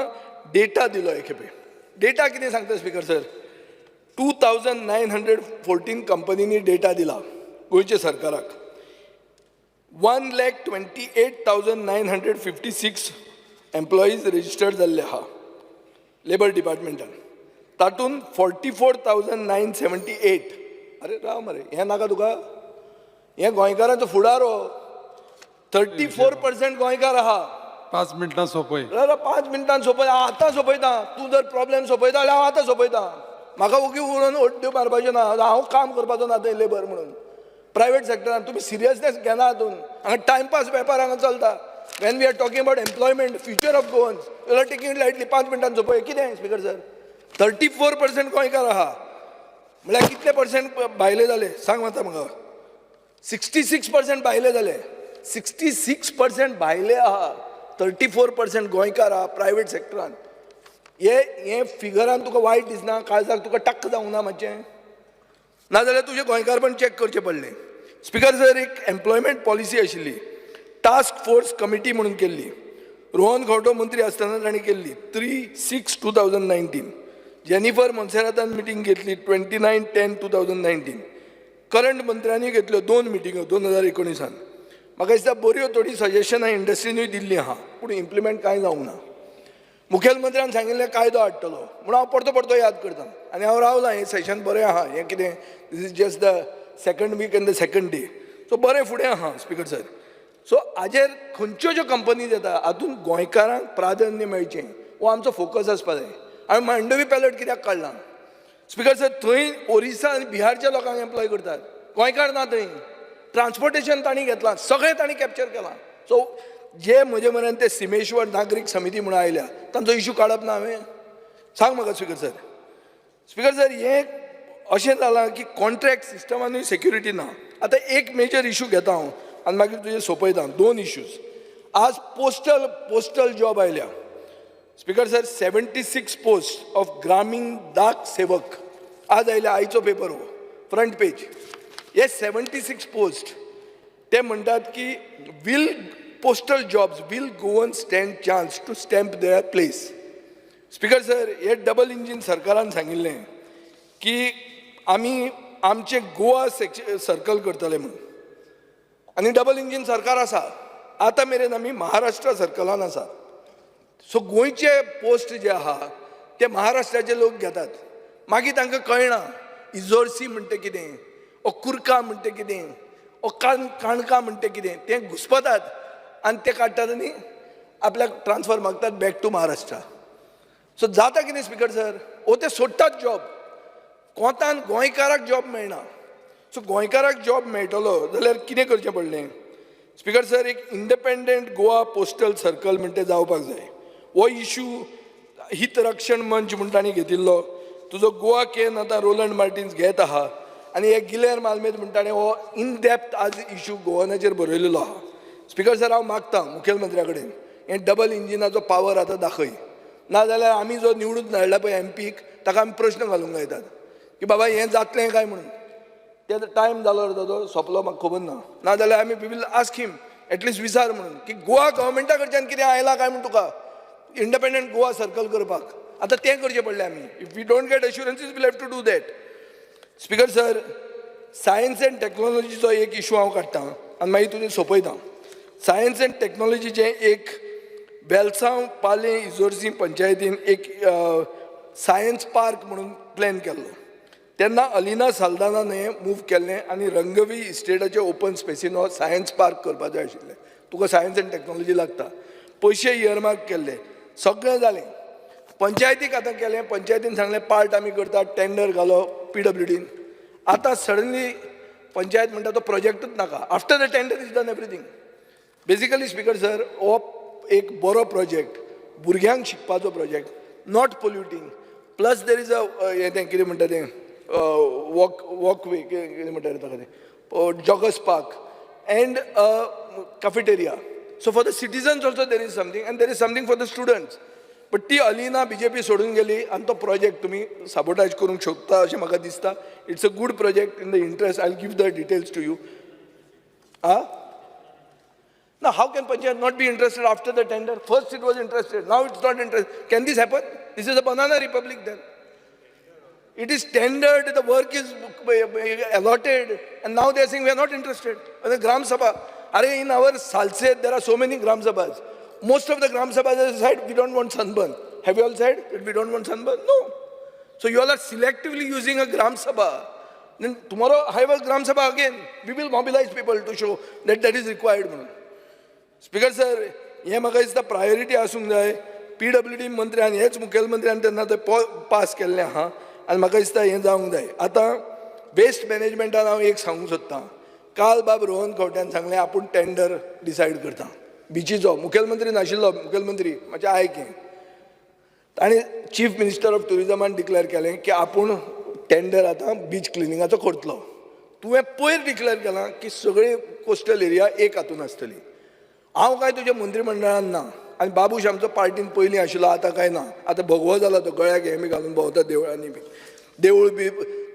डेटा दिलो एक खेपे. डेटा कितें सांगता स्पीकर सर? 2914 कंपनींनी डेटा दिला गोंयच्या सरकाराक. 1,28,956 employees registered जाल्ले आहा. लेबर डिपार्टमेंटान, तातूंत 44,978. अरे राव मरे, हें नाका तुका? हें गोंयकारांचो फुडार हो. 34% गोंयकार आहा. 5 मिनटां सोंपय. जाल्यार 5 मिनटान सोंपय. हांव आतां सोंपयता. तूं जर प्रॉब्लेम सोंपयता जाल्यार हांव आतां सोंपयता. म्हाका ओगी उरोवन उड्ड्यो मारपाच्यो ना. हांव काम करपाचो ना थंय लेबर म्हणून प्रायवेट सेक्टरान. तुमी सिरियसनेस घेना हातून. हांगा टायमपास वेपार हांगा चलता. When we are talking about employment, future of Goans, you are taking it lightly. 5 मिनटान सोंपय. कितें स्पीकर सर, 34% गोंयकार आहा म्हळ्यार कितले पर्संट भायले जाले, सांग आतां म्हाका. 66% भायले जाले. 66% भायले आहा, 34% गोंयकार आहा प्रायवेट सेक्टरान. हे हे फिगरान तुका वायट दिसना? काळजाक तुका टक्क जावंक ना मातशें? नाजाल्यार तुजें गोंयकारपण चॅक करचें पडलें. स्पीकर सर, एक एम्प्लॉयमेंट पॉलिसी आशिल्ली, टास्क फोर्स कमिटी म्हणून केल्ली. रोहन खंवटो मंत्री आसतना तांणी केल्ली, 3/6/2019. जेनिफर मोन्सेरातान मिटींग घेतली 29/10/2019. करंट मंत्र्यांनी घेतल्यो दोन मिटिंग्यो 2019. म्हाका दिसता बऱ्यो थोडीं सजेशनां इंडस्ट्रीनूय दिल्लीं आहा, पूण इम्प्लिमेंट कांय जावंक ना. मुखेलमंत्र्यान सांगिल्लें कायदो हाडटलो म्हणून. हांव परतो परतो याद करता आनी हांव रावलां. हें सेशन बरें आहा. हें कितें, this is just the second week and the second day, so बरें फुडें आहा स्पीकर सर. सो हाजेर खंयच्यो ज्यो कंपनीज येता हातूंत गोंयकारांक प्राधान्य मेळचें हो आमचो फोकस आसपा जाय. हांवें मांडवी पॅलेट कित्याक काडला स्पीकर सर? थंय ओरिसा आनी बिहारच्या लोकांक एम्प्लॉय करतात, गोंयकार ना थंय. ट्रान्सपोर्टेशन तांणी घेतलां, सगळें तांणी कॅप्चर केलां. सो जे म्हजे म्हऱ्यान ते सिमेश्वर नागरीक समिती म्हणून आयल्या, तांचो इशू काडप ना हांवें? सांग म्हाका स्पीकर सर. स्पीकर सर, हें अशें जालां की कॉन्ट्रॅक्ट सिस्टमानूय सेक्युरिटी ना. आतां एक मेजर इशू घेता हांव आनी मागीर तुजें सोंपयता. दोन इश्यूज. आज पोस्टल जॉब आयल्या स्पीकर सर. 76 post of ग्रामीण डाक सेवक आज आयल्या. आयचो पेपर हो, फ्रंट पेज. हे 76 पोस्ट, ते म्हणटात की will postal jobs, will Goan stand chance to stamp their place? Speaker sir, हे डबल इंजीन सरकारान सांगिल्लें की आमी आमचें गोवा सर्कल करतले म्हणून आनी डबल इंजीन सरकार आसा. आतां मेरेन आमी महाराष्ट्र सर्कलान आसा. सो गोंयचे पोस्ट जे आहा ते महाराष्ट्राचे लोक घेतात. मागीर तांकां कळना इजोर्सी म्हणटा कितें, ओ कुर्का म्हणटा कितें, ओ काणका म्हणटा कितें. ते घुसपतात आनी ते काडटात आनी आपल्याक ट्रान्सफर मागतात बॅक टू महाराष्ट्र. सो जाता कितें स्पीकर सर, ओ ते सोडटात जॉब. कोंतान गोंयकाराक जॉब मेळना. सो गोंयकाराक जॉब मेळटलो जाल्यार कितें करचें पडलें स्पीकर सर? एक इंडिपेंडंट गोवा पोस्टल सर्कल म्हणटे जावपाक जाय. हो इशू हितरक्षण मंच म्हूण तांणी घेतिल्लो. तुजो गोवा can आतां रोलंड मार्टिन्स घेत आहा आनी हे गिलेर मालमेत म्हण ताणें हो इन डेप्थ आज इशू गोवनाचेर बरयलेलो आहा. स्पीकर सर, हांव मागता मुखेलमंत्र्या कडेन, हें डबल इंजिनाचो पावर आतां दाखय. नाजाल्यार आमी जो निवडून धाडला पळय एमपीक, ताका आमी प्रश्न घालूंक लायतात की बाबा हें जातलें काय म्हणून. ते टायम जालो रे, तो सोंपलो, म्हाका खबर ना. नाजाल्यार आमी we will ask him, at least विचार म्हणून की गोवा गव्हर्मेंटा कडच्यान कितें आयलां काय म्हूण तुका इंडिपेंडंट गोवा सर्कल करपाक. आतां तें करचें पडलें आमी. If we don't get assurances, we'll have to do that. Speaker sir, science and टॅक्नॉलॉजीचो एक इशू हांव काडटा आनी मागीर तुजें सोंपयता. सायन्स एंड टॅक्नॉलॉजीचें एक वेलसांव पालें इजोर्सी पंचायतीन एक सायन्स पार्क म्हणून प्लॅन केल्लो. तेन्ना अलिना साल्दानान हें मूव केल्लें आनी रंगवी इस्टेटाचे ओपन स्पेसीन हो सायन्स पार्क करपाचें आशिल्लें. तुका सायन्स एंड टॅक्नॉलॉजी लागता. पयशे इयरमार्क केल्ले, सगळें जालें. पंचायतीक आतां केलें. पंचायतीन सांगलें पार्ट आमी करतात. टेंडर घालो पीडब्ल्यूडीन. आतां सडनली पंचायत म्हणटा तो प्रोजेक्टूच नाका, after the tender is done, everything. Basically, speaker sir, हो एक बरो प्रोजेक्ट, भुरग्यांक शिकपाचो project, not polluting, plus there is a हें तें कितें म्हणटा तें वॉकवे, कितें म्हणटा रे ताका तें, joggers park and cafeteria. So for the citizens also there is something and there is something for the students. But ती अलिना बीजेपी सोडून गेली आनी तो प्रोजेक्ट तुमी साबोटाज करूंक शकता अशें म्हाका दिसता. It's a good project in the interest. I give the details to you. Ah. Now, how can Panchayat not be interested after the tender? First it was interested, now it's not interested. Can this happen? This is a banana republic then. It is tendered, the work is allotted, and now they are saying we are not interested. And the Gram Sabha, Are in our Salsette, there are so many Gram Sabhas. Most of the Gram Sabhas have said we don't want sunburn. Have you all said that we don't want sunburn? No. So you all are selectively using a Gram Sabha. Then tomorrow I have a Gram Sabha again. We will mobilize people to show that that is required म्हणून. Speaker sir, हें म्हाका दिसता priority आसूंक जाय. PWD मंत्र्यान, हेच मुखेलमंत्र्यान तेन्ना तें पास केल्लें आहा आनी म्हाका दिसता हें जावंक जाय. आतां वेस्ट मॅनेजमेंटान हांव एक सांगूंक सोदतां. काल बाब रोहन खंवट्यान सांगलें, आपूण टेंडर डिसायड करता बिचीचो. मुखेलमंत्री नाशिल्लो, मुखेलमंत्री मातशें आयक हें. ताणें चीफ मिनिस्टर ऑफ ट्युरिजमान डिक्लेअर केलें की आपूण टेंडर आतां बीच क्लिनिंगाचो करतलो. तुवें पयर डिक्लेअर केलां की सगळी कोस्टल एरिया एक हातून आसतली. हांव काय तुज्या मंत्रीमंडळान ना आनी बाबूश आमचो पार्टीन पयलीं आशिल्लो, आतां काय ना. आतां भगवो जाला तो, गळ्याक हें बी घालून भोंवता देवळांनी बी, देवूळ बी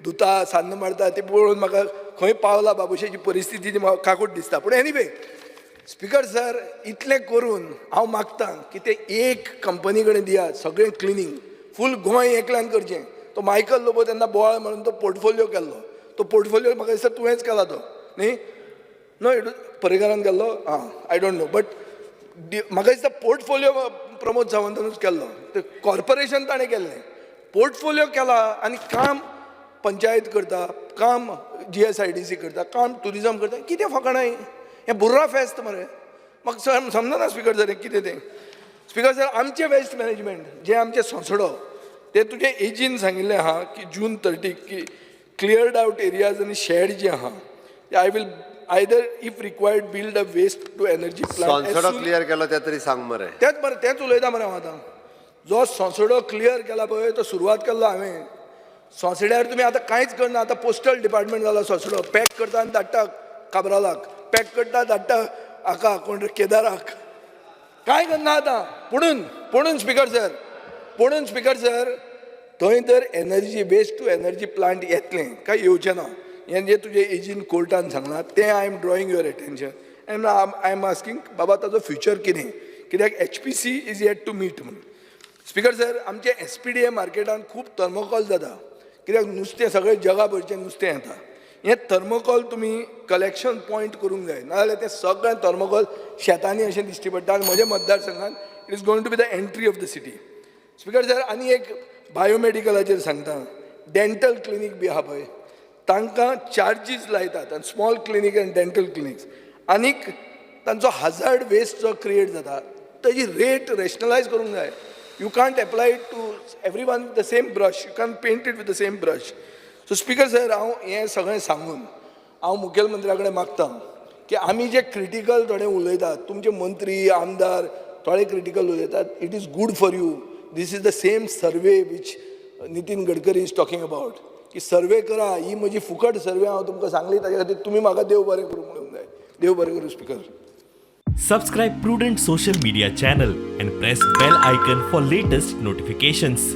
धुता, सान्न मारता. ती पळोवन म्हाका खंय पावला बाबूशाची परिस्थिती ती म्हाका काकूट दिसता. पूण एनिवे स्पीकर सर, इतलें करून हांव मागता की ते एक कंपनी कडेन दियात सगळें क्लिनींग. फूल गोंय एकल्यान करचें. तो मायकल लोबो तेन्ना बोवाळ मारून तो पोर्टफोलियो केल्लो. तो पोर्टफोलियो म्हाका दिसता तुवेंच केला तो, न्ही? नो, it पर्रीकारान केल्लो. आं, I don't know, but म्हाका दिसता पोर्टफोलियो प्रमोद सावंतानूच केल्लो. ते कॉर्पोरेशन ताणें केल्लें, पोर्टफोलियो केला आनी काम पंचायत करता, काम जीएसआयडीसी करता, काम ट्युरिजम करता. कितें फकाणां हीं? हें बुर्रा फेस्त मरे. म्हाका समजना स्पीकर सर, हें कितें तें. स्पीकर सर, आमचें वेस्ट मॅनेजमेंट जें आमचें सोंसडो, ते तुजे एजीन सांगिल्लें आहा की जून 30 की क्लियर्ड आवट एरियाज आनी शेड जे आहा ते I will either, if required, build a waste to energy plant. Sonsodo clear केलो ते तरी सांग मरे. तेच मरे, तेंच उलयता मरे हांव आतां. जो सोंसडो क्लियर केला पळय, तो सुरवात केल्लो हांवें. सोंसड्यार तुमी आतां कांयच करना. आतां पोस्टल डिपार्टमेंट जाला सोंसडो. पॅक करता आनी धाडटा काब्रालाक, पॅक करता, धाडटा हाका, कोण रे, केदाराक. कांय करना आतां. पुणून स्पीकर सर, पुणून स्पीकर सर, थंय तर energy, waste to energy plant येतलें काय येवचें ना, हें जें तुजें एजीन कोर्टान सांगलां तें I am drawing your attention and I am asking बाबा, ताजो फ्युचर कितें? कित्याक HPC is yet to meet म्हणून. स्पीकर सर, आमचे एसपीडीए मार्केटान खूब थर्मोकॉल जाता, कित्याक नुस्तें सगळें जगा भरचें नुस्तें येता. हें थर्मोकॉल तुमी कलेक्शन पॉयंट करूंक जाय, नाजाल्यार तें सगळें थर्मोकॉल शेतांनी अशें दिश्टी पडटा आनी म्हज्या मतदारसंघात it is going to be the entry of the city. Speaker sir, आनी एक बायोमेडिकलाचेर सांगता. डेंटल क्लिनीक बी आहा पळय, तांकां चार्जीस लायतात आनी small clinic and dental clinics आनीक तांचो हजार्ड वेस्ट जो क्रिएट जाता ताजी रेट रॅशनलायज करूंक जाय. You can't apply it to every one with the same brush. You can paint it with the same brush. So speaker sir, हांव हें सगळें सांगून हांव मुखेलमंत्र्या कडेन मागता की आमी जे क्रिटिकल थोडे उलयतात, तुमचे मंत्री आमदार थोडे क्रिटिकल उलयतात, it is good for you. This is the same survey which Nitin Gadkari is talking about, की सर्वे करा. ही म्हजी फुकट सर्वे हांव तुमकां सांगली, ताजे खातीर तुमी म्हाका देव बरें करूं म्हणूंक जाय. देव बरें करूं speaker. Subscribe Prudent Social Media channel and press bell icon for latest notifications.